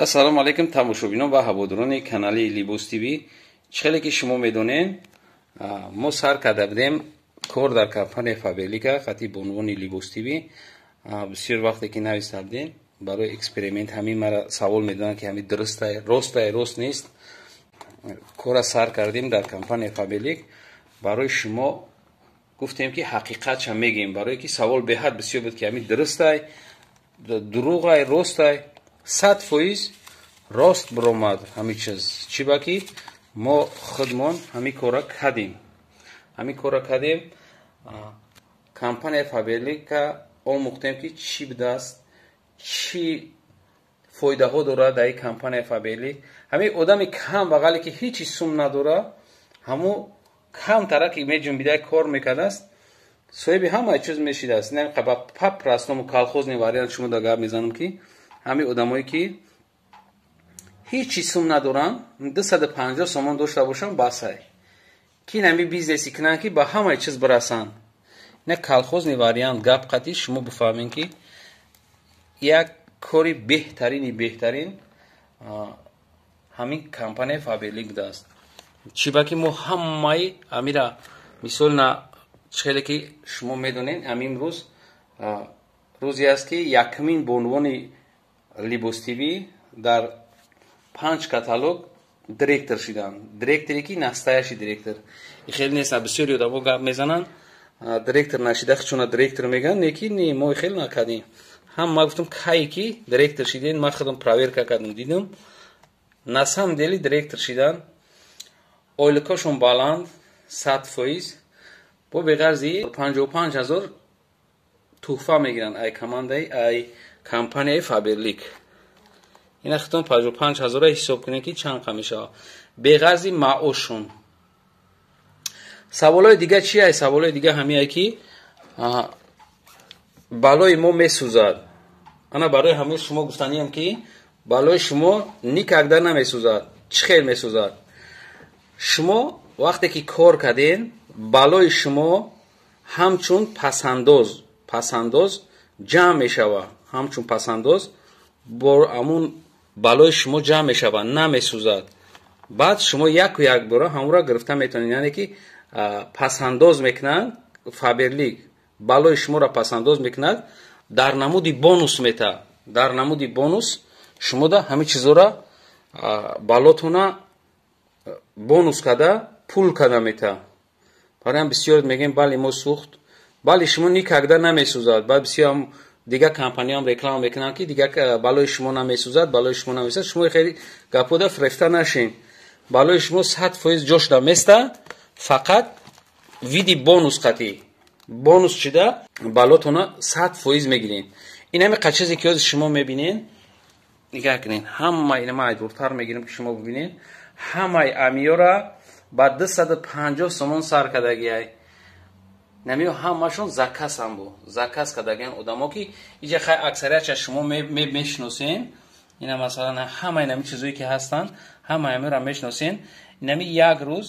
Ассалому алайкум, тамошобинон ва ҳаводорони канали Либос ТВ. Чӣ хеле ки шумо медонед, мо сар карда будем кор дар компания Фаберлика қати бонувони Либос ТВ. Бисёр вақте ки нависта будем барои эксперимент, ҳамин мара савол медонанд, ки ҳамин дурустай, ростай, рост нест. Кора сар кардем дар компания Фаберлик. Барои шумо гуфтем, ки ҳақиқатша мегӯем, барое ки савол беҳад бисёр буд, ки ҳамин дурустай, дурӯғай, ростай. 100% рост биромад ҳамин чиз. Чӣ ба ки мо худмон ҳамин кора кардем, ҳамин кора кардем. Компания Фаберлика омӯхтем, ки чӣ будааст, чӣ фоидаҳо дорад дар ин компания Фаберлик. Ҳамин одами кам бағале, ки ҳечи сум надорад, ҳамун камтара ки меҷунбида, кор мекардааст, соҳиби ҳамаи чиз мешидааст. По простому колхозный вариант шумо да гап мезанам, ки ҳамин одамое ки ҳечи сум надоранд, 250 сомон дошта бошанд, басай, ки ин бизнеси кунанд, ки ба ҳамаи чиз бирасанд. Ина колхозный вариант гап қатӣ шумо бифаҳмем, ки як кори беҳтарини беҳтарин ҳамин компания Фаберлик будааст. Чӣ ба ки мо ҳамаи амира мисол на чӣ хеле ки шумо медонед, ҳамин рӯз рӯзе аст, ки якумин бонувони Либос ТВ дар панҷ каталог директор шиданд. Директоре ки настоящий директор хеле нест. Бисёри одамо гап мезананд, директор нашида чуна директор мегӯянд. Не, ки не, мо хеле накардем. Ҳам ма гуфтам, кае ки директор шиден, ман худам проверка кардам, дидам, на самом деле директор шидан, ойликошон баланд, 100%. Бо беғарзи 55 000 туҳфа мегиранд ай командаи, ай компанияи Фаберлик. Ина хитон 55 000-а ҳисоб кунед, ки чанд қа мешавад, беғарзи маошшон. Саволҳои дига чи ай? Саволҳои дига ҳамие, ки балои мо месӯзад. Ана барои ҳамаи шумо гуфтаниям, ки балои шумо никогда намесӯзад. Чӣ хел месӯзад? Шумо вақте ки кор карден, балои шумо ҳамчун пасандоз ҷамъ мешавад. Ҳамчун пасандоз бо ҳамун балои шумо ҷамъ мешавад, намесӯзад. Баъд шумо яку як бора ҳамонро гирифта метавонед. Яъне ки пасандоз мекунанд, Фаберлик балои шуморо пасандоз мекунад, дар намуди бонус мета. Дар намуди бонус шумода ҳамин чизора, балотона бонус карда, пул карда мета. Барои ҳам бисёр мегӯем, бали мо сӯхт. Бали шумо никогда намесӯзад. Баъд бисёр дигар компанияам реклама мекунанд, ки дигар балои шумо намесӯзад, балои шумо намесӯзад. Шумо хеле гапода фирефта нашин. Балои шумо 100% ҷошда места, фақат види бонус қатӣ, бонус шида балотона 100% мегиред. Ин ҳами чизе ки ҳозир шумо мебинед, нигаҳ кунед, ҳама ина ман айдуртар мегирам, ки шумо бибинед. Ҳамаи амиёра ба 250 сомон сар кардагиай. Намиё ҳамашон заказам бу заказ кардагиан одамо, ки иҷа хай аксариятша шумо мешиносен. Ина масалан, ҳамаи нами чизое ки ҳастанд, ҳамаи амиёра мешиносен. Инами як рӯз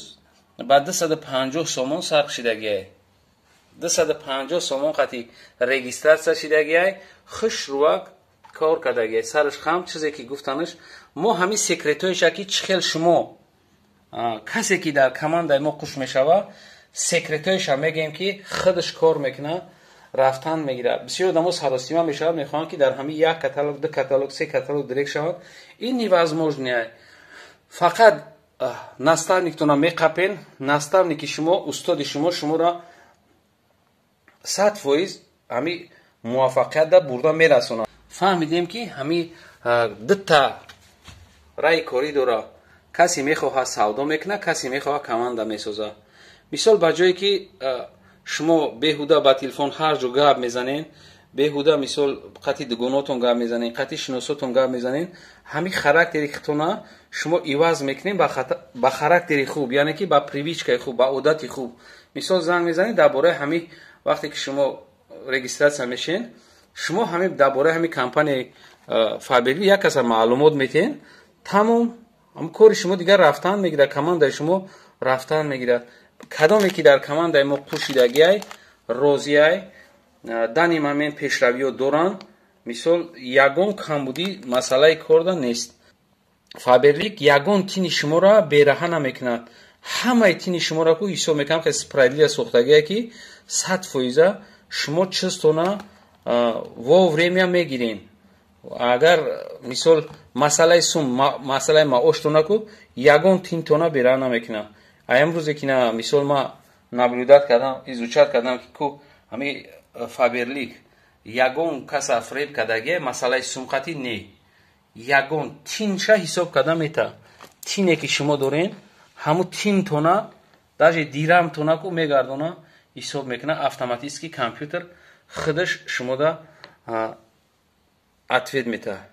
ба 250 сомон сар шидагиай. 250 сомон қати регистрация шидагиай, хушрувак кор кардагиай, сараш хам. Чизе ки гуфтанаш, мо ҳамин секретоиша, ки чӣ хел шумо, касе ки дар командаи мо қуш мешавад, секретоиша мегӯем, ки худаш кор мекунад, рафтан мегирад. Бисёр одамо саросима мешавад, мехоҳанд, ки дар ҳамин як каталог, ду каталог, се каталог директ шавад. Ин невозможно. Фақат наставниктона меқапен. Наставники шумо, устоди шумо шуморо 100% ҳами муваффақиятда бурда мерасонад. Фаҳмидем, ки ҳами дута раи корӣ дорад: касе мехоҳад савдо мекунад, касе мехоҳад команда месозад. Мисол, ба ҷое ки шумо беҳуда ба телефон ҳар ҷо гап мезанед, беҳуда мисол қати дугонотон гап мезанед, қати шиносотон гап мезанед, ҳамин характери худтона шумо иваз мекунед ба характери хуб, яъне ки ба привычкаи хуб, ба одати хуб. Мисол, занг мезанед дар бораи ҳамин. Вақте ки шумо регистрация мешен, шумо ҳамин дар бораи ҳамин компанияи Фаберлик як каса маълумот метиҳед, тамом, кори шумо дигар рафтан мегирад, командаи шумо рафтан мегирад. Кадоме ки дар командаи мо пӯшидагиай, розиай, данный момент пешравиҳо доранд. Мисол, ягон камбудӣ масъалаи корда нест. Фаберлик ягон тини шуморо бераҳа намекунад. Ҳамаи тини шуморо ку ҳисоб мекунам, хеле справедливо сохтагие, ки 100% шумо чизтона вовремя мегирен. Агар, мисол, масъалаи сум, масъалаи маоштона ку ягон тинтона бераҳа намекунад. А имрӯзе ки на, мисол, ма наблюдать кардам, изучать кардам, ки ку ҳами Фаберлик ягон каса фреб кардагие масъалаи сумқатӣ не, ягон тинша ҳисоб карда мета. Тине ки шумо дорен, ҳамун тинтона, даже дирамтона ку мегардона, ҳисоб мекунад автоматически, компютер худаш шумода ответ метаҳад.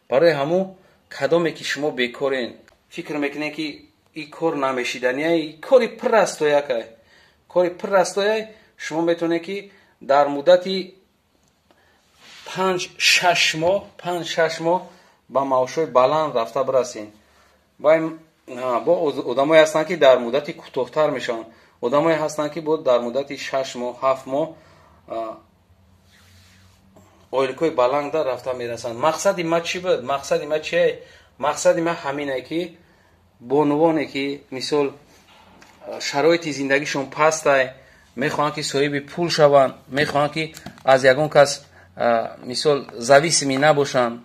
Барои ҳамун кадоме ки шумо бекорен, фикр мекунед, ки и кор намешидания, кори пиррастоякай, кори пиррастояй, шумо метавонед, ки дар муддати 5-6 моҳ, 5-6 моҳ ба маошҳои баланд рафта бирасед. Бо одамое ҳастанд, ки дар муддати кӯтоҳтар мешаванд, одамое ҳастанд, ки бо дар муддати 6 моҳ, 7 моҳ ойликҳои баланда рафта мерасанд. Мақсади ма чӣ буд? Мақсади ма чие? Мақсади ма ҳамине, ки бонувоне ки, мисол, шароити зиндагишон пастай, мехоҳанд, ки соҳиби пул шаванд, мехоҳанд, ки аз ягон кас, мисол, зависимый набошанд,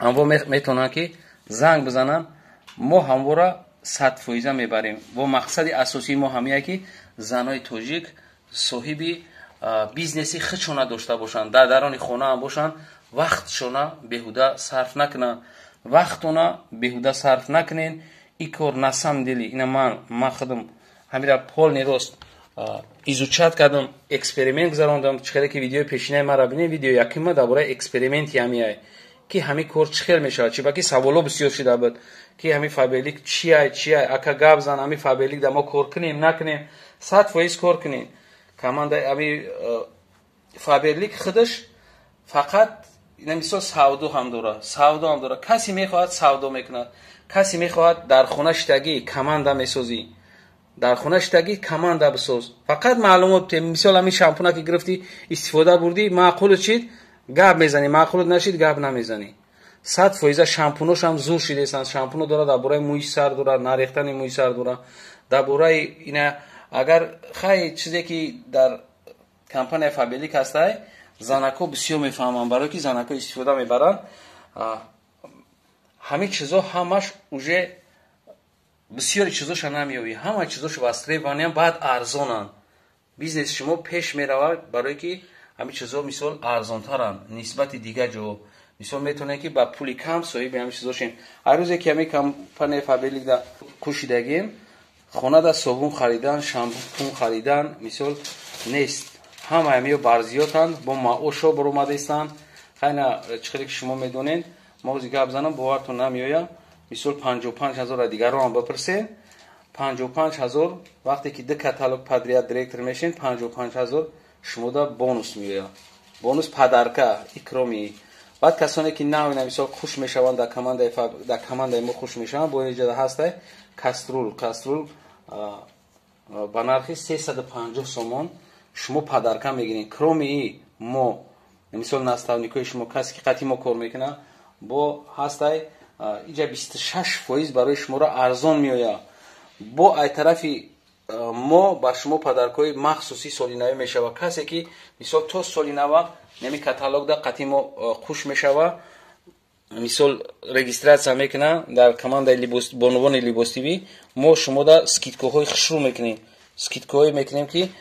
ҳамво метавонанд, ки занг бизананд. Мо ҳамвора 100% мебарем. Бо мақсади асосии мо ҳамие, ки занои тоҷик соҳиби бизнеси худшона дошта бошанд, дар дарони хонаам бошанд, вақтшона беҳуда сарф накунанд. Вақтона беҳуда сарф накунен. И кор на самом деле ина ман худам ҳамира полный рост изучать кардам, эксперимент гузарондам. Чӣ хеле ки видеои пешинаи маро бинем, видео якима дар бораи эксперименти ҳамиай, ки ҳамин кор чӣ хел мешавад. Чи баки саволо бисёр шида буд, ки ҳамин Фаберлик чиай, чиай, ака, гап зан, ҳамин Фаберлик да мо кор кунем, накунем? 100% кор кунем. Команда ҳами Фаберлик худаш фақат мисол савдо ҳам дора, савдо ҳам дора. Касе мехоҳад, савдо мекунад, касе мехоҳад, дар хона шитагӣ команда месозӣ. Дар хона шитагӣ команда бисоз, фақат маълумот. Мисол, ҳамин шампуна ки гирифтӣ, истифода бурдӣ, маъқулут шид, гап мезанӣ, маъқулут нашид, гап намезанӣ. 100% шампуношам зур шидестанд. Шампуно дорад, дар бораи мӯи сар дорад, нарехтани мӯи сар дорад, дар бораи ина. Агар хай чизе ки дар компания Фаберлик ҳастай, занако бисёр мефаҳманд, барое ки занако истифода мебаранд ҳамин чизо. Ҳамаш уже бисёри чизоша намеёбӣ, ҳама чизош востребованныян, баъд арзонанд. Бизнеси шумо пеш меравад, барое ки ҳамин чизо, мисол, арзонтаранд нисбати дигар ҷо. Мисол, метавонед, ки ба пули кам соҳиби ҳамин чизо шем. Ҳар рӯзе ки ҳамин компания Фаберликда кӯшидагем, хонада собун харидан, шампун харидан, мисол, нест. Ҳама ҳамиё барзиётанд, бо маошо баромадаистанд. Хайна, чӣ хеле ки шумо медонед, ма ози гап занам, бовартон намеояд. Мисол, 55 0-ра дигарроам бипурсед. 55 0, вақте ки ду каталог подряд директор мешин, 55 0 шумода бонус меояд, бонус, подарка, икроми. Баъд касоне ки нав ина, мисол, хуш мешаванд, дар командаи мо хуш мешаванд, бо инҷа ҳастай кастрюль. Кастрюль ба нархи 350 сомон шумо подарка мегиред. Кроме и мо, мисол, наставникҳои шумо, касе ки қатъи мо кор мекунад, бо ҳастай иҷа 26% барои шуморо арзон меояд. Бо ай тарафи мо ба шумо подаркҳои махсуси соли навӣ мешавад. Касе ки, мисол, то соли нава неми каталогда қатъи мо хуш мешавад, мисол, регистрация мекунад дар командаи бонувони Либостивӣ, мо шумода скидкаҳои хушрӯ мекунем, скидкаҳое мекунем, ки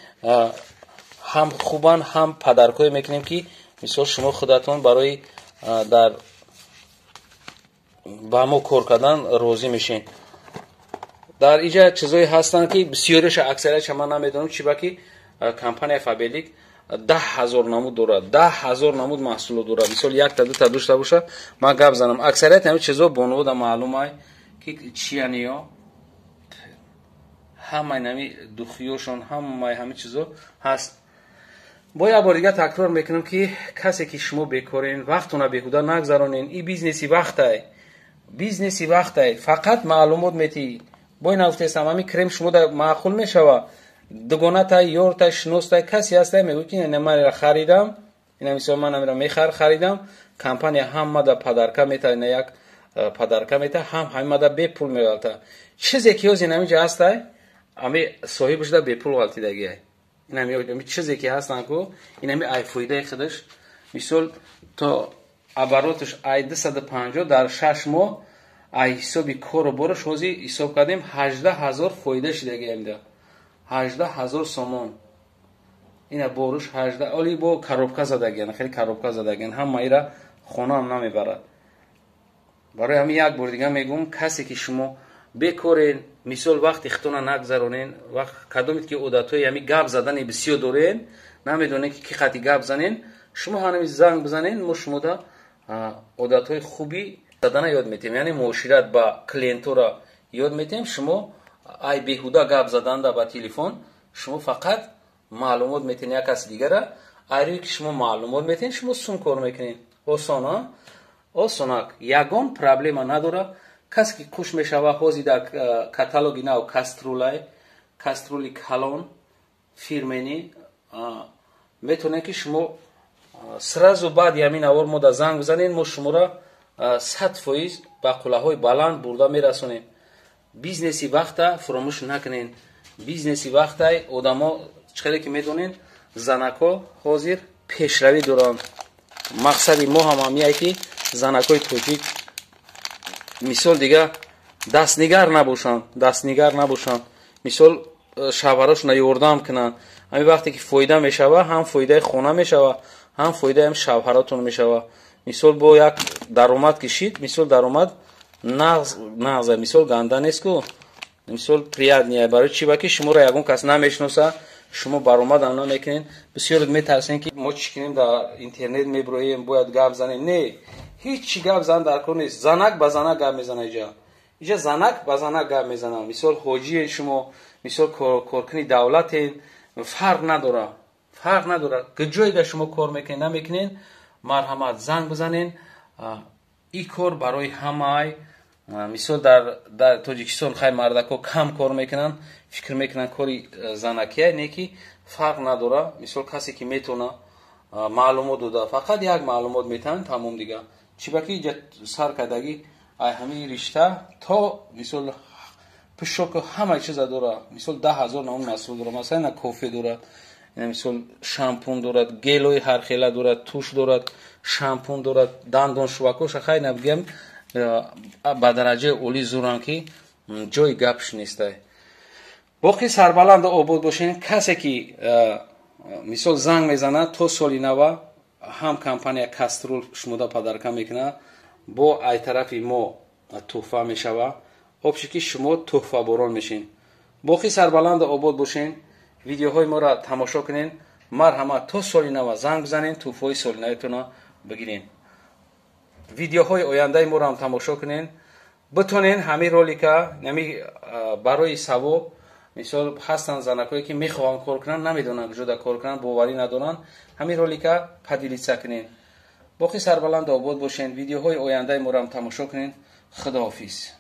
ҳам хубанд, ҳам подаркҳое мекунем, ки, мисол, шумо худатон барои дар ба мо кор кардан розӣ мешед. Дар иҷа чизое ҳастанд, ки бисёриша, аксариятша ман намедонам, чи ба ки компания Фаберлик 10 000 намуд дорад, 10 000 намуд маҳсулот дорад. Мисол, якта дута дошта боша, ман гап занам. Аксарияти ҳамин чизо бонувода маълумай, ки чияниё. Ҳамаи нами духиёшон, ҳамаи ҳамин чизо ҳаст. Бо як бор дигар такрор мекунам, ки касе ки шумо бекорен, вақтона беҳуда нагзаронен. И бизнеси вақтай, бизнеси вақтай. Фақат маълумот метиҳӣ. Бо ин нагуфтестам, ҳамин крем шумо маъқул мешава, дугонатай, ёртай, шиностай, касе ҳастай, мегӯ, ки ина манро харидам, ина, мисол, ман амира мехар харидам. Компания ҳамада подарка метавона як Подарка мета, ҳам ҳамин бепул меғалта. Чизе ки ҳозир инамиҷа ҳастай, ами соҳибашда бепул ғалтидагиай. Инами чизе ки ҳастан ку, инами ай фоидаи худаш. Мисол, то обороташ ай 250 дар 6 моҳ, ай ҳисоби кору бораш ҳозир ҳисоб кардем, 18 000 фоида шидагиам да 18 000 сомон. Ина боруш ҳажда оли бо коробка задагиан, хеле коробка задагиан, ҳама ира хонаам намебарад. Барои ҳамин як бор дига мегӯм, касе ки шумо бекорен, мисол, вақти хитона нагзаронен. Вақт кадомед ки одатҳои ҳами гап задани бисёр дорен, намедонед ки ки хати гап занен, шумо ҳанами занг бизанен, мо шумода одатҳои хуби задана ёд метиҳем, яъне муошират ба клиентора ёд метиҳем. Шумо ай беҳуда гап заданда ба телефон, шумо фақат маълумот метиҳен як каси дигара. Айрӯе ки шумо маълумот метиҳен, шумо сум кор мекунед. Осон, осонак, ягон проблема надора. Касе ки хуш мешава, ҳозир дар каталоги нав кастрюлай, кастрюли калон фирменный. Метавонед ки шумо сразу баъди ҳамин авор мо да занг бизанед, мо шуморо 100% ба қуллаҳои баланд бурда мерасонем. Бизнеси вақта фуромӯш накунед, бизнеси вақтай. Одамо чӣ хеле ки медонед, занакҳо ҳозир пешравӣ доранд. Мақсади мо ҳам ҳамияе ки занакҳои тоҷик, мисол, дига дастнигар набошанд, дастнигар набошанд, мисол, шавҳарошона ёрдам кунанд. Ҳамин вақте ки фоида мешава, ҳам фоидаи хона мешава, ҳам фоидаи шавҳаротон мешава. Мисол, бо як даромад кишид, мисол, даромад нағз, нағза, мисол, ганда нест ку, мисол, приятный. Барои чӣ? Ба ки шуморо ягон кас намешиноса, шумо баромадам намекунед. Бисёр метарсем, ки мо чӣ кунем, дар интернет меброем, бояд гап занем. Не, ҳеҷ чӣ гап зан дар кор нест. Занак ба занак гап мезана иҷа, иҷа занак ба занак гап мезана. Мисол, ҳоҷие шумо, мисол, коркуни давлатен, фарқ надора, фарқ надора куҷое да шумо кор мекунед, намекунед. Марҳамат, занг бизанен. Ин кор барои ҳамаай. Мисол, дар Тоҷикистон хай мардако кам кор мекунанд, фикр мекунанд кори занакия. Не ки фарқ надора. Мисол, касе ки метавона маълумот дода, фақат як маълумот метавонад, тамом. Дига чӣ? Ба ки иҷа сар кардагӣ ай ҳамин ришта то, мисол, пӯшоку ҳама чиза дора. Мисол, 10 000 навъ маҳсул дора. Масалан, ина кофе дорад, ина, мисол, шампун дорад, гелои ҳархела дорад, тушь дорад, шампун дорад, дандоншувакоша хай набигӯям, ба дараҷаи олӣ зуранд, ки ҷои гапш нестай. Боқӣ сарбаланду обод бошен. Касе ки, мисол, занг мезанад, то соли нава ҳам компания кастрюль шумода подарка мекунад, бо ай тарафи мо тӯҳфа мешава. Вообще ки шумо тӯҳфаборон мешин. Боқӣ сарбаланду обод бошен. Видеоҳои моро тамошо кунен. Марҳамат, то соли нава занг бизанен, тӯҳфаҳои соли навитона бигирен. Видеоҳои ояндаи моро ҳам тамошо кунен. Битонен ҳамин ролика нами барои савоб. Мисол, ҳастанд занакҳое ки мехоҳанд кор кунанд, намедонанд куҷода кор кунанд, боварӣ надоранд, ҳамин ролика поделиться кунен. Боқӣ сарбаланду обод бошен. Видеоҳои ояндаи моро ҳам тамошо кунен. Худоҳофиз.